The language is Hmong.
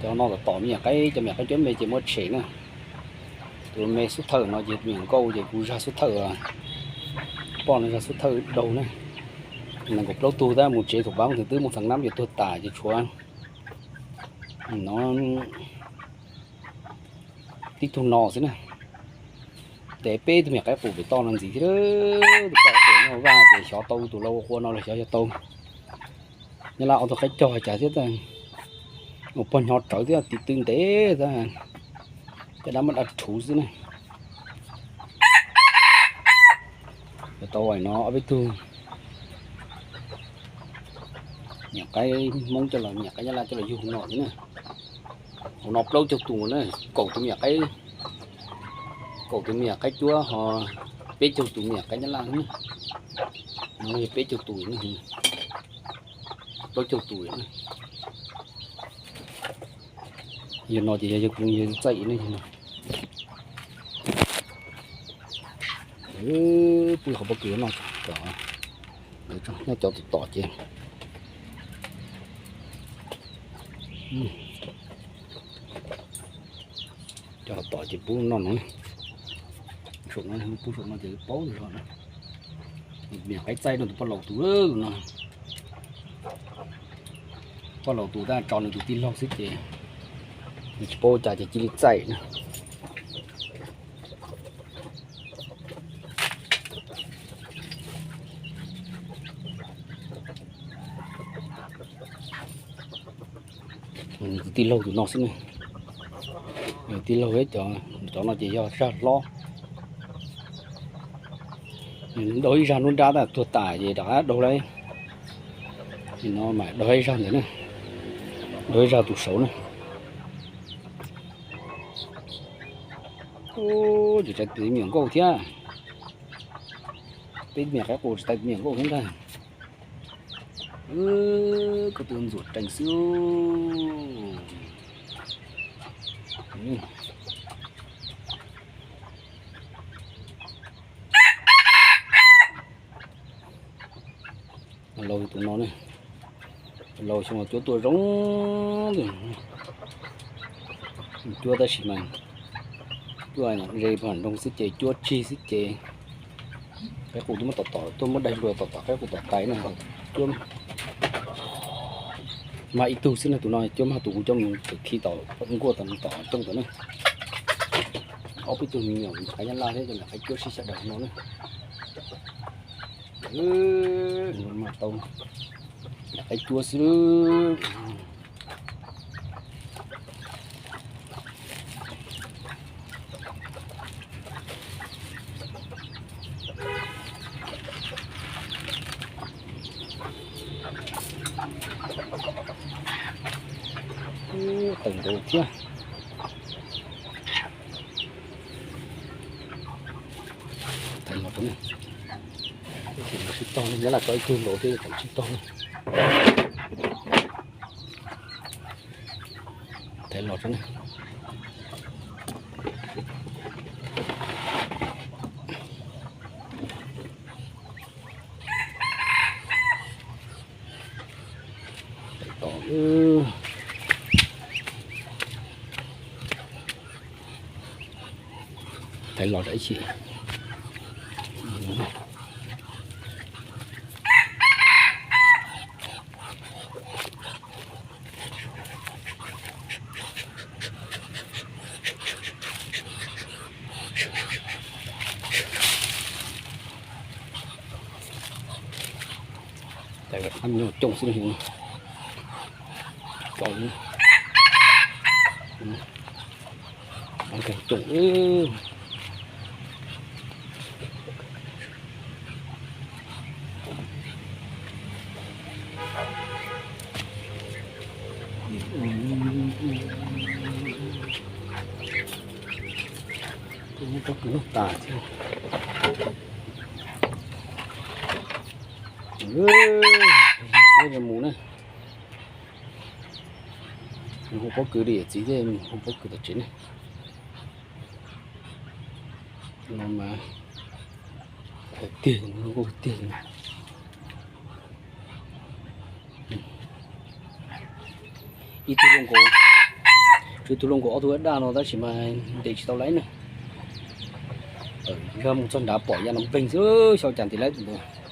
Cov no tom tom me nyuam qaib, cov me nyuam qaib cuab me ces muab tshem na. Tus me xub thawj no ces me nyuam nkauj ces kuv zag xub thawj, poj no zag xub thawj daug na. Nees nkaum plaub tug tab mus tsev thaum pab mus twb mus thav nab ces tuag tas ces tshuav no tib tug no xwb na. Ces peb tug me nyuam qaib qus pem toj no ntxiv thiab, tus poj qaib qus no vaj ces xyov tau, tus lau qua no los xyov xyov tau. Nyab Laj ob tug qaib cog cas thiab, ua pog nyo rawv thiab, tiv tw ntev thiab, caj dab muab dab rhuv xwb na. Yuav tau no ob peb tug me nyuam qaib Hmoob coj los, me nyuam qaib Nyab Laj coj los yug hauv no thiab na. Hauv no plaub caug tus na, kaum tus me nyuam qaib, kaum tus me nyuam qaib cuab ho peb caug tus me nyuam qaib Nyab Laj na. No yog peb caug tus na, plaub caug tus na. Yog no ces yog kuv yog txaij na, yog no. Pub qhov pob kws no, nyob cov tom tom ces, cov tom tom ces pub noj no. Saum no, pub saum no ces paub zog na. Me nyuam qaib txaij rau tus poj laus tus no. Poj laus tus tab tso nws tus tij laug xwb ces nws tsis paub cas ces cia li txaij na. Nws tus tij laug tus no xwb ne. Nws tij laug, cov no ces yog zaj hlob. Daug ib zaj nruab nrab tab tuag tas ces rov qab daug lauj. No mas daug ib zaj ntawd na, daug ib zaj tus saud na. Ub, tsis tau tus me nyuam nkauj thiab. Peb me nyuam qaib qus tsis tau tus me nyuam nkauj thiab ntag. Koj tus ntxuam rees xwb. Laus tus no ne, laus xyoo no cuab tuaj zoo, cuab tab sis mas cuab ze pog nroog xwb ces cuab tsig xwb ces. Qaib qus tuaj muab tom tom, tuaj muab daig dua tom tom qaib qus tom tais na. Cuab mag ib tug xwb no, tus no cuab mag tus kuv coj mus khi tom nkuaj tom tom cooj tom na. Ob peb tug me nyuam qaib Nyab Laj thiab cov niam qaib cuab sib xyaw daws no na. Mas tau niam qaib cuab xwb. Qees nkaus thiab. Thaiv los rau ne, sib tog ne, Nyab Laj tso ib tug nkaus thiab thaiv sib tog ne. Thaiv los rau ne. Thaiv los rau ib chim. Ab, nyob cooj xwb. Cooj. Koj kwv noj tas thiab. Mus na. Mus hu pob kws li yawm txiv thiab, mus hu pob kws tom tsev ne. No mas tiag, tiag. Ib tug zoo nkaus, Tshuav tus hluas nkaus ob tug daj no tab sis mas ntes tsis tau laib ne. Nkag mus txog nrad pom ya no npeeg xwb, xyov cas ntes laib tus ntawd.